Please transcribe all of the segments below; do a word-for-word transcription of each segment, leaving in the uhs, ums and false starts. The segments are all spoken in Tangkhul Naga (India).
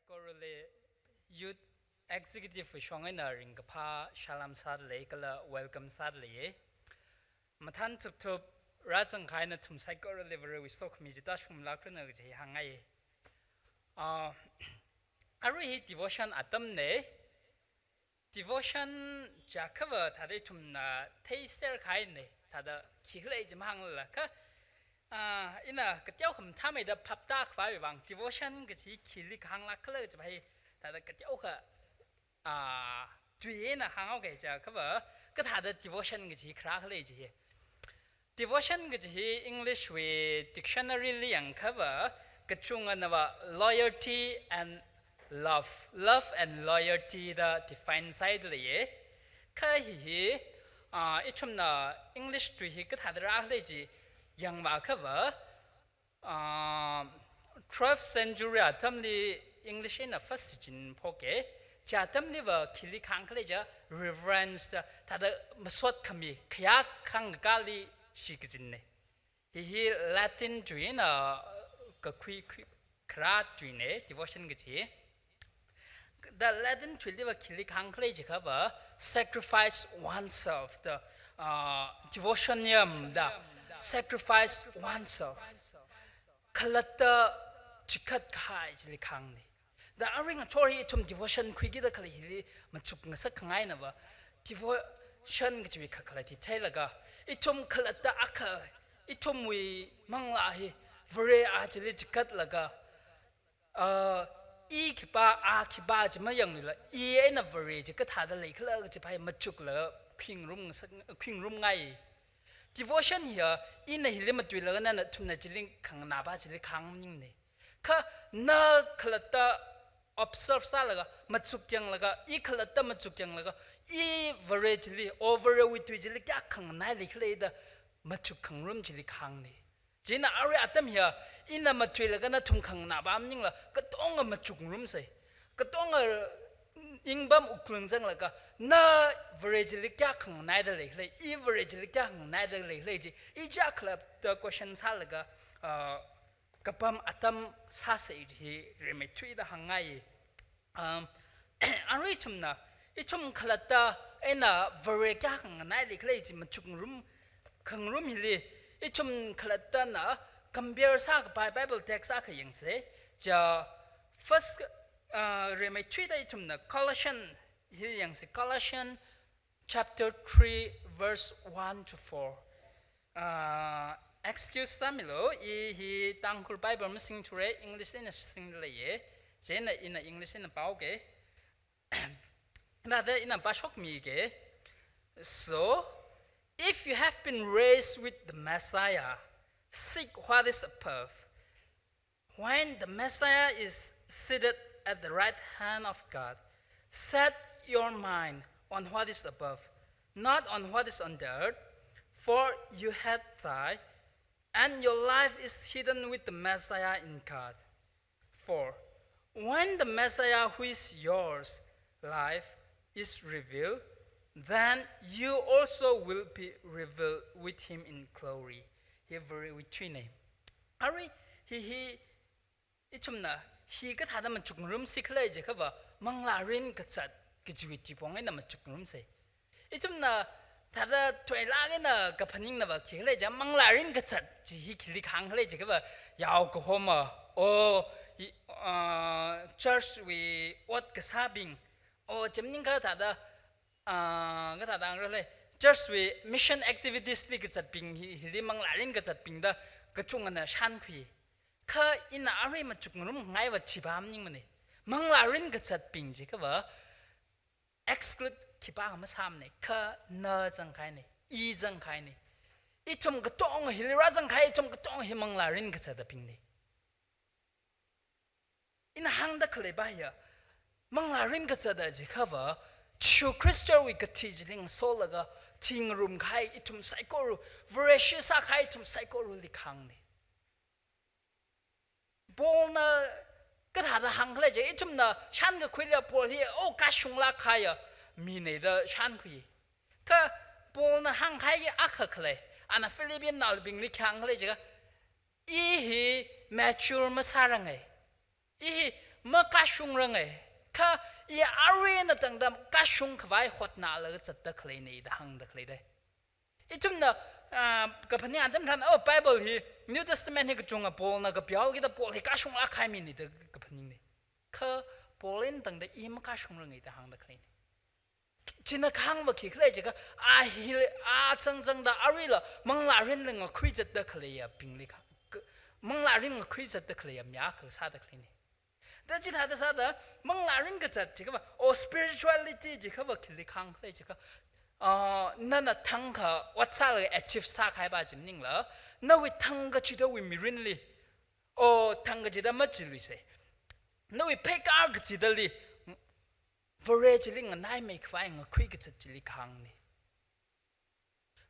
Saikorali Youth Executive wui shong eina ringkaphā salam sādalei kala welcome sādalei. Mathān chupchup rāzangkahai nathum saikorali Varewui sokhami chi tāshungmilākranu kaji hāngngai. Ah, arui hi devotion atamna. Devotion jiakha va thāda ithumna theiserkahaina, thāda khikhala chi mahānglala kha, ah, ina kateokha mathāmeida phaptākhavaiwui vang devotion kaji khili kahānglākkhala kajiva hi thāda kateokha, ah, tui eina hānghaoki jiakha va, kathāda devotion kaji kharākhala chi hi. Devotion kaji hi English wui dictionary li yangakha va, kachungana va loyalty and love, love and loyalty da define sāhaidalei. Kha hi hi, ah, ithumna English tui hi kathāda rākhala chi yangvākha va, ah, twelfth century atamli English eina first shichinphoka. Chi atamli va khili kahāngkhala jiakha reverence, thāda masotkhami, khayākkhang kakāli shikachinna. Hi hi Latin tui eina kakhui, khui, kharā tuina, devotion kaji. Da Latin tuili va khili kahāngkhala jiakha va sacrifice oneself da, ah, devotionium da sacrifice oneself. Khalatta chikat kahai chili kahāngna. Da arui ngathor hi ithum devotion khuikida khalei hili machuk ngasakkhangaina va, devotion kajiwui kakhalat hi theilaga, ithum khalatta akha, ithumwui manglā hi Vare a chili chikatlaga, ah, i khipā, a khipā chi mayangluila, i eina Vare chi kathāda leikhala kajiva hi machuklaga khuingarum ngasak, khuingarumngai. Devotion hiya, ina hili matuilaga nana nathumna chili khanganāva chili kahāng maningna. Kha na khalatta observe sālaga, machukyanglaga, i khalatta machukyanglaga, i Vare chili, o Varewui tui chili kayākha nganailikhala da machuk khangarum chili kahāngna. Chieina arui atam hiya, ina matuilaga nathum khanganāva maningla, katonga machukngarumsa. Katonga ringpam wuklung zanglaga, na Vare chili kayākha nganaida leikhala, i Vare chili kayākha nganaida leikhala chi, i chiyākhala da question sālaga, ah, kapam atam sāsa chi hi rimeithuida hāngngai. Um, arui ithumna, ithum khalatta eina Vare kayākha nganailikhala chi machukngarum, khangarum hili, ithum khalattana compare sākapai Bible text akha yangsa. Chi first, uh, rimeithuida ithumna Colossian hili yangsa, Colossian chapter three, verse one to four. Ah, excuse sāmilu, i hi Tangkhul Bible masingthura, English eina singdaleiya. Chieina ina English eina pāoka. Thāda ina pāshokmika. So, if you have been raised with the Messiah, seek what is above, when the Messiah is seated at the right hand of God, set your mind on what is above, not on what is on the earth, for you have died, and your life is hidden with the Messiah in God. For when the Messiah who is yours life is revealed, then you also will be revealed with him in glory. Hi Varewui tuina. Arui, hi hi, ithumna, hi kathāda machukngarumsi khala jiakha va, manglā rin kazat kajiwui tuipong eina machukngarumsa. Ithumna, thāda thoilāk eina kaphaningnava khikhala jiakha manglā rin kazat chi hi khili kahāngkhala jiakha va, yao kahoma, o, i, ah, church wui ot kasābing, o, chi maningakha thāda, ah, kathāda hāngrala, church wui mission activities li kazatbing hi, hili manglā rin kazatbing da kachungana shānkhui. Kha ina arui machukngarumngaiva chiva maningmana. Manglā rin kazatbing jiakha va, exclude khipākha masāmana, kha na zangkahaina, i zangkahaina. Ithum katonga hili rāzangkahai, ithum katonga hi manglā rin kazatabingna. Ina hāngda khaleiva hiya, manglā rin kazata jiakha va, Jishu Khristawui kathi chili ngasolaga, thingrumkahai ithum saikora, Vareshi sākahai ithum saikorali kahāngna. Paulna kathāda hāngkhala jiakha, ithumna shānkakhuilaga Paul hi, o, kashunglāk kahaiya mina da shānkhui. Kha Paulna hāngkahai akha khalei, ana Philippian naobingli khi hāngkhala jiakha, i hi mature masāranga. I hi makashungrangai. Kha i arui eina tangda kashung khavai hotnalaga zatda khaleina da hāngda khaleidai. Ithumna, ah, kaphaning atam tharan, oh, Bible hi, New Testament hi kachunga Paulna kapeo kida Paul hi kashunglāk kahai mina da kaphaningnei. Kha Paul eina tangda i makashungrangai da hāngda khaleina. China kahāngva khikhala jiakha, a hi, a changchangda aruila manglārinli ngakhui zatda khaleiyabingli kha, ka-, manglārin ngakhui zatda khaleiya mi akha sāda khaleina. Da chithāda sāda, manglārin kazat jiakhava, o spirituality jiakhava khili kahāng khala jiakha, ah, nana thangkha ot sālaga achieve sākahaipa chi maningla, nawui thang kachidawui mirinli, o thang kachida machiluisei. Nawui pheikar kachidali, Vare chili nganaimei khavai ngakhui kazat chili kahāngna.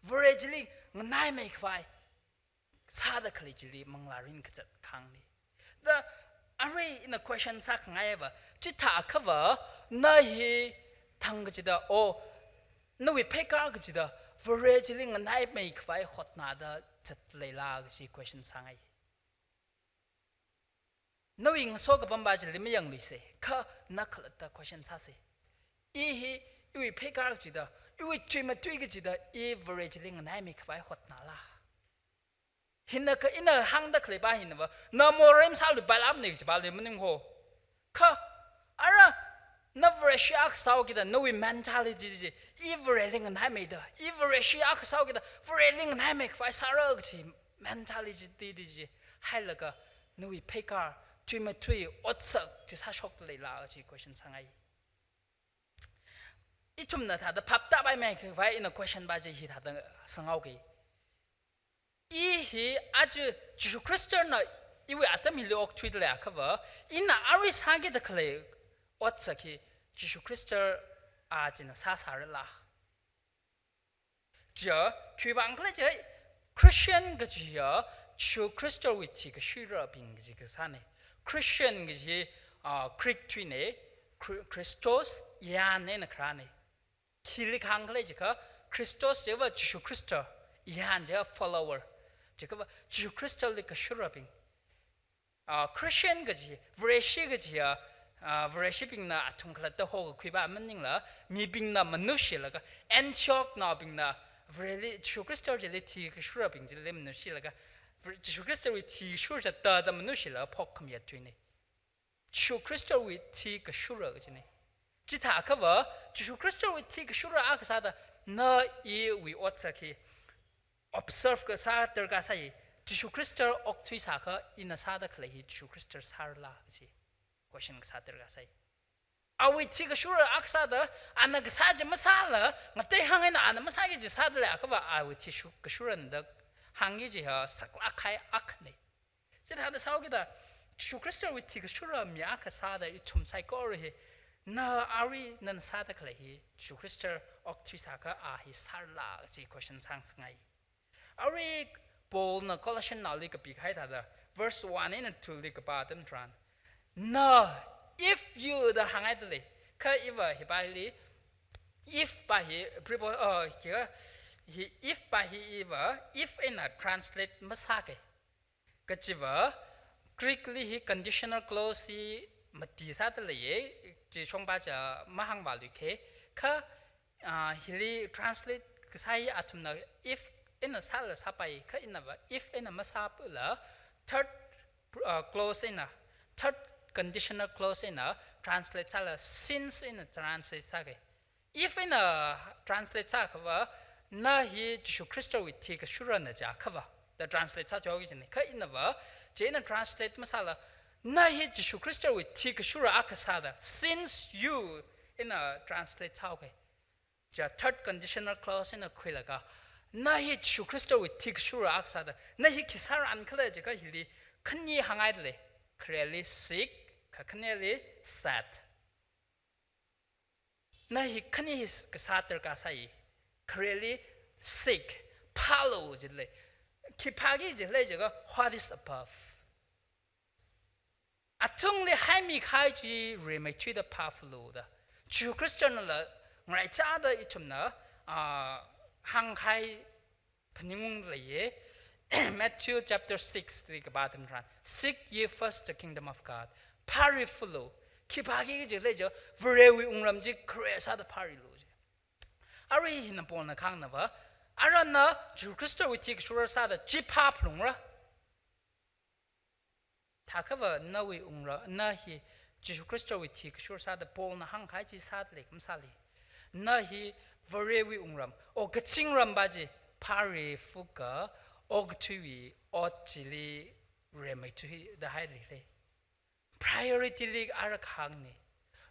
Vare chili nganaimei khavai sāda khalei chili manglārin kazat kahāngna. Da arui ina question sākhangaiva, chithākhava na hi thang kachida, o, nawui pheikar kachida, Vare chili nganaimei khavai hotnada zatleila kaji question sāngai. Nawui ngaso kapampa chili mayangluisei, kha na khalatta question sāsei. I hi, iwui pheikar kachida, iwui chuimatui kachida, i Vare chili nganaimei khavai hotnala. Hina kha ina hāngda khaleipa hinava, na morei masāluipailāmana kajipa lei maning ho. Kha, ara, na Vareshi akha sāhaokida, nawui mentality chi, i Vareli nganaimeida, i Vareshi akha sāhaokida, Vareli nganaimei khavai sāra kaji mentality chi, hailaga, nawui pheikar, chuimatui, otsak chi sāshokda leila kaji question sāngai. Ithumna thāda phaptāpaimei khavai ina question pa chi hithāda sanghaoki. I hi aja Jishu Khristana iwui atam hili okthuida leiakhava, ina arui sākida khalei otsak hi Jishu Khrista a china sāsārala. Chia, khiwuivang khala chia, Christian kaji ya, Jishu Khristawui thikashurabing kaji kasāna. Christian kaji, ah, Greek tuina, Khri-, Christos, Ian eina kharāna. Khili kahāng khala jiakha, Christos chiva Jishu Khrista, Ian chiva follower. Chiakhava Jishu Khristali kashurabing. Ah, Christian kaji, Vareshi kaji ya, ah, Vareshibingna athum khalatta hokakhuipa maningla, mibingna manushilaga, Antiochnaobingna Vareli, Jishu Khrista chili thikashurabing chili manushilaga, Vare-, Jishu Khristawui thikashura zatda manushilaga phokkhami ya tuina. Jishu Khristawui thikashura kajina. Chithākhava, Jishu Khristawui thikashura akha sāda, na iwui otsak hi observe kasā darkar sāi, Jishu Khrista okthuisākha ina sāda khalei hi Jishu Khrista sārala kaji question kasā darkar sāi. Awui thikashura akha sāda, ana kasā chi masāla, ngatei hāng eina ana masāki kaji sāda leiakhava, awui thikashu-, kashurana da hāngki kaji ha saklāk kahai akhana. Chithāda sāhaokida, Jishu Khristawui thikashura mi akha sāda ithum saikora hi, na arui nana sāda khalei hi, Jishu Khrista okthuisākha a hi sārala kaji question sāngasakngai. Arui Paulna Colossiannaoli kapikahai thāda, verse one eina two li kapā atam tharan, na, if you da hānghaida lei, kha iva hipali, if pa hi, prepo-, oh, kika, hi, if pa hi iva, if eina translate masākai. Kachiva, Greek li hi conditional clause hi mati sāda leiya, chi shongpa cha mahāngvāluikei. Kha, ah, hili translate kasā hi athumna if eina sāla sāpai, kha inava if eina masāpala, third, ah, clause eina, third conditional clause eina translate sāla, since eina translate sākai. If eina translate sākhava, na hi Jishu Khristawui thikashurana jiakhava, da translate sāthuihaoki kajina. Kha inava, chieina translate masāla, na hi Jishu Khristawui thikashura akha sāda, since you eina translate sāhaokai. Chia third conditional clause eina khuilaga, na hi Jishu Khristawui thikashura akha sāda, na hi khi sāran khala jiakha hili khani hānghaida lei, khareli seek, kakhaneli set. Na hi khani hi s-, kasā darkar sāi, khareli seek, phālu jilei. Khi phāki jilei jiakha, what is above. Atungli haimi kahai chi rimeithuida phāphalu da. Jishu Khristanala ngaraichāda ithumna, ah, hāngkahai phaningungda leiya. Matthew chapter six li kapā atam tharan, "Seek ye first the kingdom of God." Phāri fulu. Khipāki kaji khalei jiakha, Varewui wungram chi khare sāda phārilu ji. Arui hina Paulna kahāngna va, ara na Jishu Khristawui thi kashura sāda chi phāphalungra. Thākha va nawui wungra, na hi Jishu Khristawui thi kashura sāda Paulna hāngkahai chi sāda lei kum sāli. Na hi Varewui wungram, o kazingram pa chi phāri fuka, okathuiwui ot chili rimeithuida haili lei. Priority li ara kahāngna.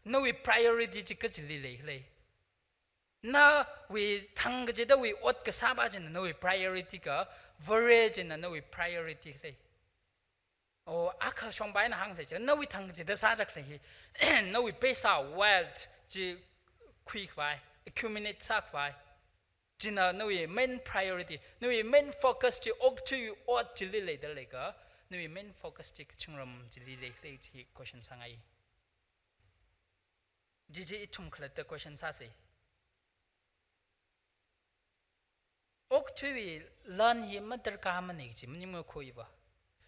Nawui priority chi kachili lei lei. Nawui thang kachidawui ot kasā pa china nawui priority ka, Vare china nawui priority lei. O, akha shongpaina hāngsa chi, nawui thang kachida sāda khalei hi, nawui paisa, wealth chi khuikhavai, accumulate sākhavai. China nawui main priority, nawui main focus chi okathui ot chili leida leiakha, nawui main focus chi kazingram chili lei lei chi question sāngai. Chichi ithum khalatta question sāsa. Okathuiwui lan hi madarkar mana chi maningmana khuiva.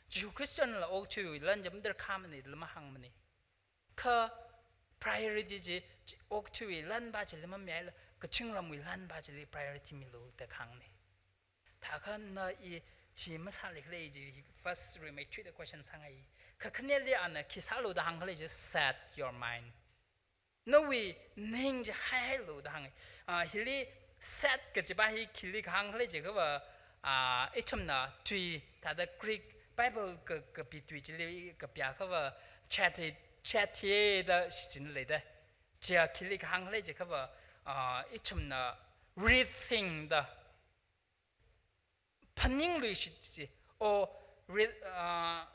Jishu Khristana la okathuiwui lan chi madarkar mana la mahāngmana. Kha priority chi, chi okathuiwui lan pa chili mamiaila, kazingramwui lan pa chili priority milu da kahāngna. Thākha na i chi masāli khalei chi first rimeithuida question sāngai. Kakhaneli ana khi sālu da hāngkhalei chi set your mind. Nawui ning chi haihailu da hānga. Ah, hili set kaji pa hi khili kahāng khalei jiakha va, ah, ithumna tui, thāda Greek Bible ka, kapi tui chili kapiakha va, chathe, chathe da shichin leida. Chia khili kahāng khalei jiakha va, ah, ithumna rethink da phaningluishit chi, o re-, ah,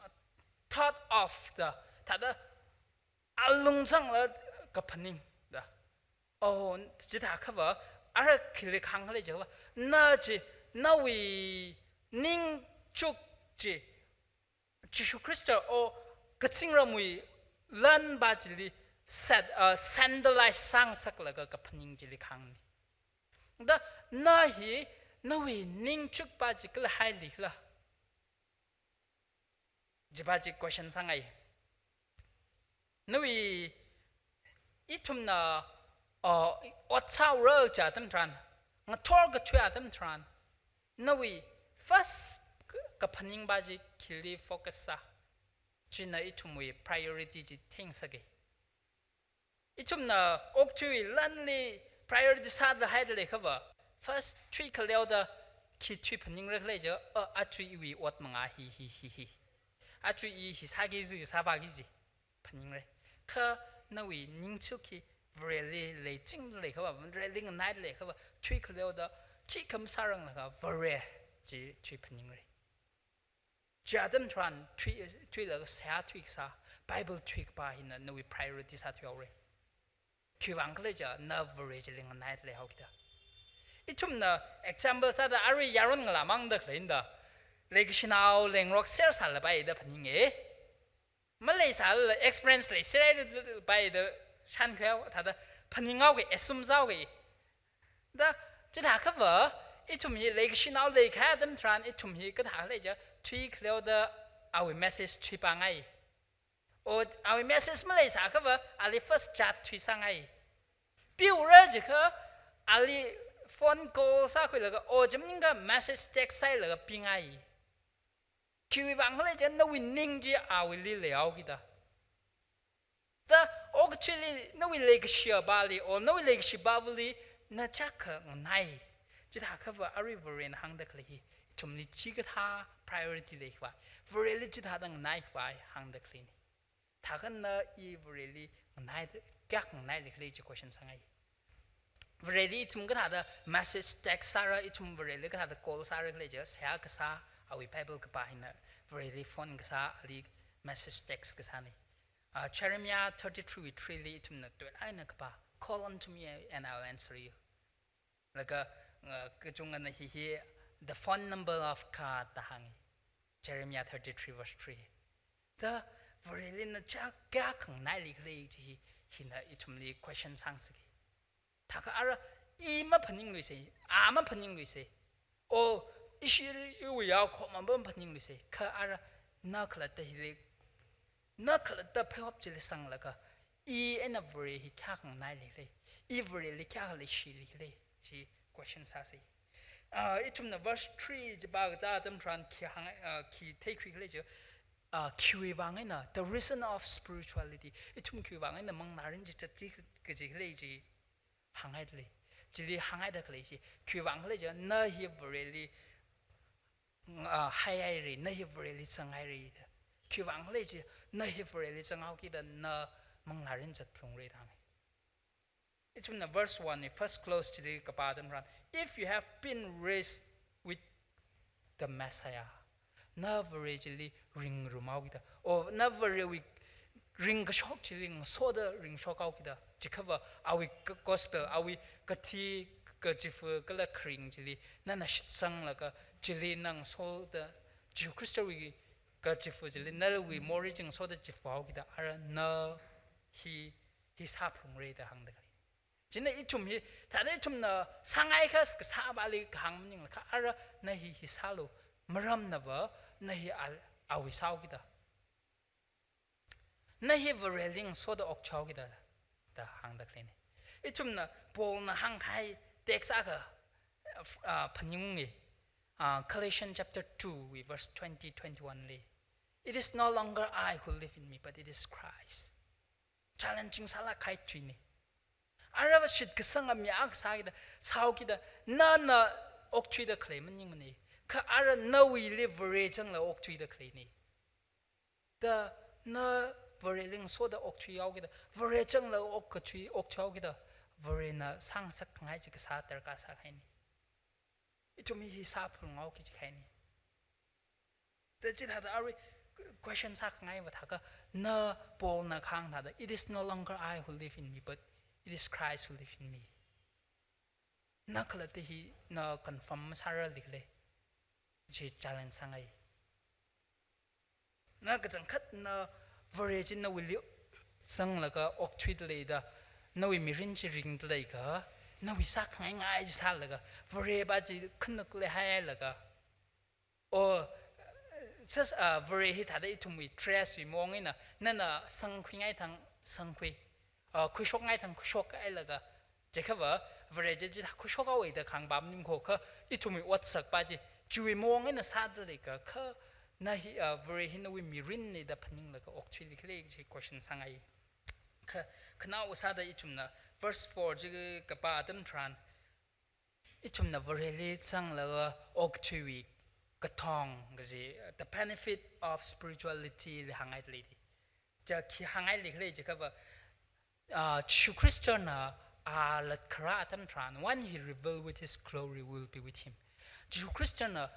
thought of da, thāda alung zangla kaphaning da. O, chithākha va, ara khili kahāng khalei jiakha va, na chi, nawui ningchuk chi, Jishu Khrista o kazingramwui lan pa chili set, ah, centralize sāngasaklaga kaphaning chili kahāngna. Da na hi nawui ningchuk pa chi kala haili khala. Chi pa chi question sāngai. Nawui ithumna, ah, ot sāura chi atam tharan, ngathor kathui atam tharan, nawui first kaphaning pa chi khili focus sā. China ithumwui priority chi thengsaka. Ithumna okathuiwui lanli priority sāda haida leiakha va, first thuikhaleoda khi thuiphaningra khalei chi, a, aja iwui ot manga hi, hi, hi, hi. Aja i hi sāki kaji, hi sāvāki kaji phaningra. Kha nawui ningchuk hi Vareli leichingda leiakha va, Vareli nganaida leiakha va, thuikhaleoda khikha masāranglakha Vare chi thuiphaningra. Chi atam tharan thui, thuilaga seihā thuikasā, Bible thuikapa hina nawui priority sāthuihaora. Khiwuivang khala jiakha na Vare chili nganaida leihaokida. Ithumna example sāda arui yaron ngalāmangda khaleina da, leikashinao leingarokser sālapai da phaninga. Maleisālala experience leiserpai da shānkhuihao, thāda phaninghaoga, assume sāhaoga. Da, chithākha va, ithum hi leikashinao leikahai atam tharan, ithum hi kathā khala jiakha, thuikhaleoda awui message thuipangai. O, awui message maleisākha va, ali first chat thuisāngai. Piura jiakha, ali phone call sākhuilaga, o, chi maningakha message text sāhailaga pingai. Khiwuivang khala jiakha nawui ning chi awuili leihaokida. Da, okathuili nawui leikashi apali, o nawui leikashi apavali, na chiyākha nganai. Chithākha va arui Varena hāngda khalei hi, ithumli chikathā priority leikhavai, Vareli chithāda nganaikhavai hāngda khaleina. Thākha na i Vareli nganaida, kayākha nganaili khala chi question sāngai. Vareli ithum kathāda message text sāra, ithum Vareli kathāda call sāra khala jiakha, seihā kasā, awui Bible kapā hina, Vareli phone kasā, ali message text kasāna. Ah, Jeremiah thirty-three wui three li ithumna tuilāk eina kapā, "Call unto me and I will answer you." Laga, ah, kachungana hi hi, the phone number of God da hānga. Jeremiah thirty-three verse three. Da Vareli na chiyākha nganaili khala chi hi, hina ithumli question sāngasaka. Thākha ara i maphaningluisa, a maphaningluisa. O, ishi iwui yaokahoma maphaningluisa. Kha ara na khalatta hili Na khalatta pheihop chili sanglaga, i eina Vare hi kayākha nganaili khala, i Vareli kayākha leishili khala, chi question sāsa. Ah, ithumna verse three chi pākatā atam tharan khi hāng, ah, khi theikhui khala chi, ah, khiwui vang eina, the reason of spirituality. Ithum khiwui vang eina manglārin chi zatki kaji khala chi hānghaida lei. Chili hānghaida khalei chi, khiwui vang khala chi, na hi Vareli, ah, haihaira, na hi Vareli zanghaira da. Khiwui vang khala chi, na hi Vareli zanghaokida na manglārin zatphalungra da hānga. Ithumna verse one wui first clause chili kapā atam tharan, "If you have been raised with the Messiah," na Vare chili ringrumhaokida, o na Varewui ringkashok chili ngasoda ringshokhaokida, chiakhava awui g-, gospel, awui kathi kachifa kala kharing chili nana shitsanglaga, chili na ngasoda, Jishu Khristawui kachifa chili nawui morei chi ngasoda chifahaokida, ara na hi, hi sāphalungra da hāngda khalei. Chieina ithum hi, thāda ithumna sāngaikha kasāpāli kahāng maningla, kha ara na hi, hi sālu, maramnava na hi a, awui sāhaokida, na hi Vareli ngasoda okthuihaokida da hāngda khaleina. Ithumna Paulna hāngkahai text akha, ah, phaningunga, ah, Galatians chapter two wui verse twenty, twenty-one li, "It is no longer I who live in me, but it is Christ." Challenging sālāk kahai tuina. Arava shitkasanga mi akha sākida, sāhaokida, nana okthuida khalei maningmana. Kha ara nawuili Vare zanglaga okthuida khaleina. Da na Vareli ngasoda okthuihaokida, Vare zanglaga okkathui, okthuihaokida, Varena sāngasakkhangai chi kasā darkar sākahaina. Ithum hi sāphalunghaoki jikahaina. Da chithāda arui question sākhangaiva thākha, na Paulna kahāng thāda, "It is no longer I who live in me, but it is Christ who live in me." Na khalatta hi na confirm masārali khala, chi challenge sāngai. Na kachangkhat na Vare chi nawuili zanglaga okthuida leida, nawui mirin chi ringda leiakha, nawui sākhangai ngai chi sālaga, Varepā chi khanuk leihailaga, o, just, ah, Vare hi thāda ithumwui dress wui maong eina, nana sangkhuingai thang sangkhui, ah, khuishokngai thang khuishokhailaga, chiakhava Vare chi chithā khuishokhaowa da kahāng pam maningkho, kha ithumwui otsakpā chi, chiwui maong eina sāda leiakha, kha na hi, ah, Vare hi nawui mirinna da phaninglaga okthuili khala chi question sāngai. Kha, khanaowa sāda ithumna verse four chi kapā atam tharan, ithumna Vareli zanglaga okthuiwui kathong kaji, the benefit of spirituality li hāngngaida leida. Chi khi hāngngaili khala chiakhava, ah, Jishu Khristana a latkharā atam tharan, "When he reveal with his glory, will be with him." Jishu Khristana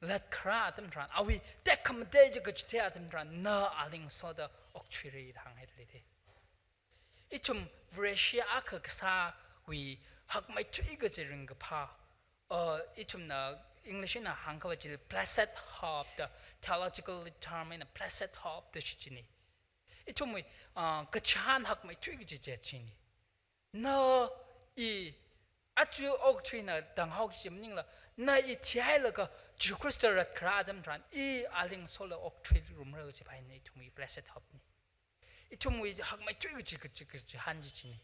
latkharā atam tharan, awui tekhamatei chi kachithei atam tharan, na ali ngasoda okthuira da hāngngaida leida. Ithum Vareshi akha kasāwui hakmeithui kaji ringkaphā, uh, ithumna English eina hāngkhavai chili blessed hope da, theological term eina blessed hope da shichinna. Ithumwui, uh, kachihān hakmeithui kaji chi china. Na i aja okathuina tānghaoki kaji maningla, na i thihailaga Jishu Khrista latkharā atam tharan, i ali ngasolaga okthuirumra kaji paina, ithumwui blessed hope na. Ithumwui hakmeithui kaji, kaji, kachihān chi china.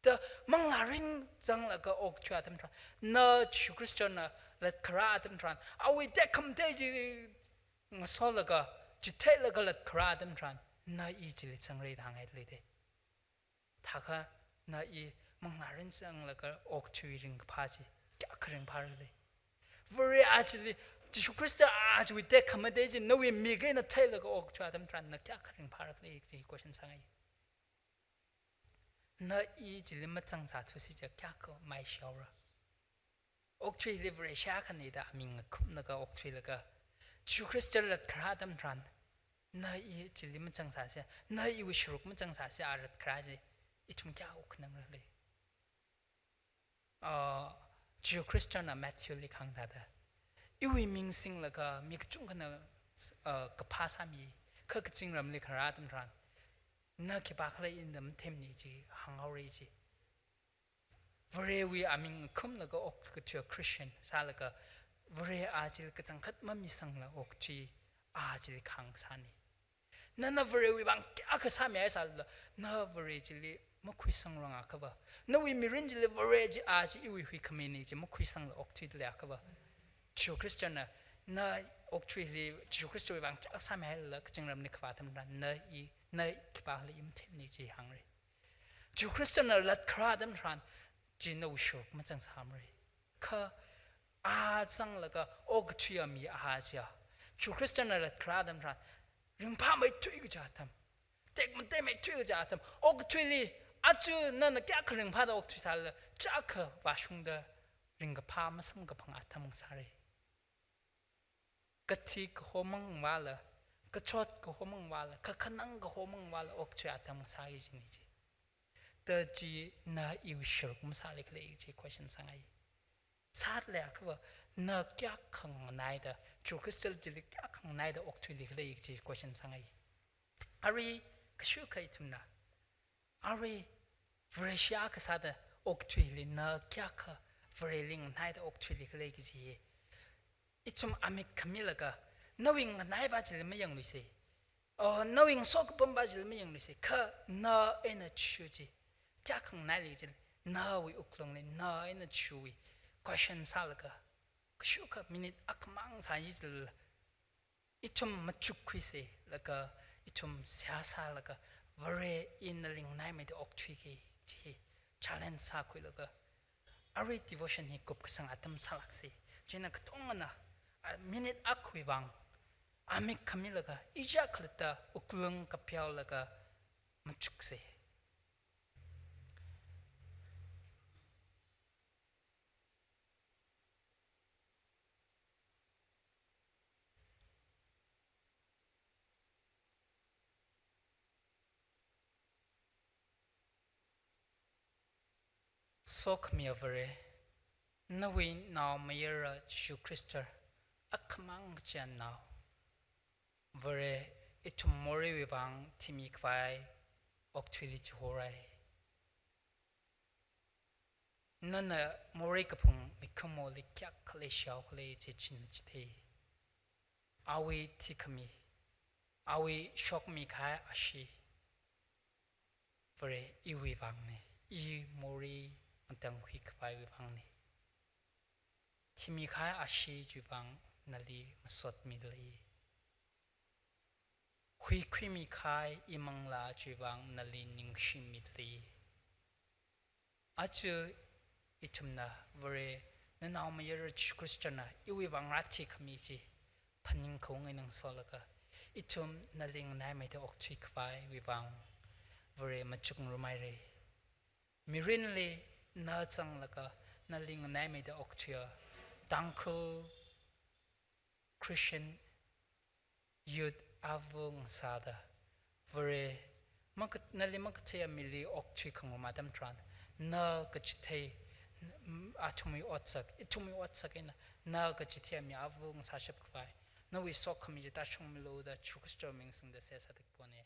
Da manglārin zanglaga okthui atam tharan, na Jishu Khristana latkharā atam tharan, awui tekhamatei chi ngasolaga, chitheilaga latkharā atam tharan, na i chili zangra da hāngngaida leida. Thākha na i manglārin zanglaga okthui ringkaphā chi kayākha ringphāra khala. Vare a chili, Jishu Khrista a chiwui tekhamatei chi nawui mik eina theilaga okthui atam tharan na kayākha ringphāra khala kaji question sāngai. Na i chili mazangsāthusi chiakha kayākha maishihaora. Okthuili Vareshi akhana da aming ngakhumlaga okthuilaga, Jishu Khrista latkharā atam tharan, na i chili mazangsāsi, na iwui sharuk mazangsāsi a latkharā chi, ithum kayākha wukkhanangra khala. Ah, Jishu Khristana Matthewli kahāng thāda, iwui ming singlaga mi kachungkhana, ah, kaphā sāmi, kha kazingramli kharā atam tharan, na khipākhala ina mathemni chi hānghaora chi. Varewui aming ngakhumlaga okkathuiya Christian sālaga, Vare a chili kachangkhat mamisangla okthui a chili kahāng sāna. Nana Varewui vang kayākha sāmihaisālala, na Vare chili makhuisangrang akhava, nawui mirin chili Vare chi a chi iwui huikhamina chi makhuisangla okthuida leiakhava, Jishu Khristana, na okthuili Jishu Khristawui vang kayākha sāmihailala kazingramli kavā atam tharan, na i, na khipākhala i mathemna chi hāngra. Jishu Khristana latkharā atam tharan, chi nawui shuruk mazangsāmara. Kha a zanglaga okathuiya mi a chiya, Jishu Khristana latkharā atam tharan, ringphāmeithui kaja atam, tekmateimeithui kaja atam, okathuili aja nana kayākha ringphāda okthuisālala, chiyākha vāshungda ringkaphā masamkaphang atam sāra. Kathi kahomang vāla, kachot kahomang vāla, kakhanang kahomang vāla okthui atam sāki kajina chi. Da chi na iwui shuruk masālikhala kaji question sāngai. Sāda leiakhava, na kayākha nganaida, Jishu Khrista chili kayākha nganaida okthuilikhala kaji question sāngai. Arui kashukha ithumna, arui Vareshi akha sāda okthuili na kayākha Vareli nganaida okthuilikhala kaji hi, ithum amik khamilaga, nawui nganaiva chili mayangluisa. Oh, nawui ngasokapamva chili mayangluisa. Kha na eina Jishu chi kayākha nganaili chili, nawui wuklungli na eina Jishuwui question sālaga, kashukha minute akhamang sāyi chilala, ithum machukkhuisa, laga ithum seihā sālaga, Vare, ina nali nganaimeida okthuiki kaji hi challenge sākhuilaga, arui devotion hi kupkasang atam sālāksa. Chieina katongana, a, minute akhawui vang amik khamilaga, ichichā khalatta wuklung kapiaolaga machuksa. Sokhamiya Vare, nawui naomayara Jishu Khrista akhamang kachihānnao. Vare, ithum moreiwui vang thimi khavai okthuili chihorai. Nana morei kaphung mikumoli kayākha leishihaokhala chi china chithei. Awui thikhami, awui shokmi kahai ashee, Vare, iwui vangna, i morei matangkhui khavaiwui vangna. Thimi kahai ashee chiwui vang nali masotmida lei. Huikhuimi kahai imanglā chiwui vang nali ningshimida lei. Aja ithumna Vare, nanaomayara Jishu Khristana iwui vang rāthikhami chi phaningkhaung eina ngasolaga, ithum nali nganaimeida okthui khavaiwui vang Vare machukngarumhaira. Mirinli na zanglaga nali nganaimeida okthuiya Tangkhul Christian youth ava ngasāda, Vare, makat-, nali makatheiya mili okthui khangarum atam tharan, na kachithei, n-, athumwui otsak, ithumwui otsak eina, na kachitheiya mi ava ngasāshap khavai, nawui sokhami chi tāshungmilu da Jishu Khristawui ming singda seihā sāda kapona.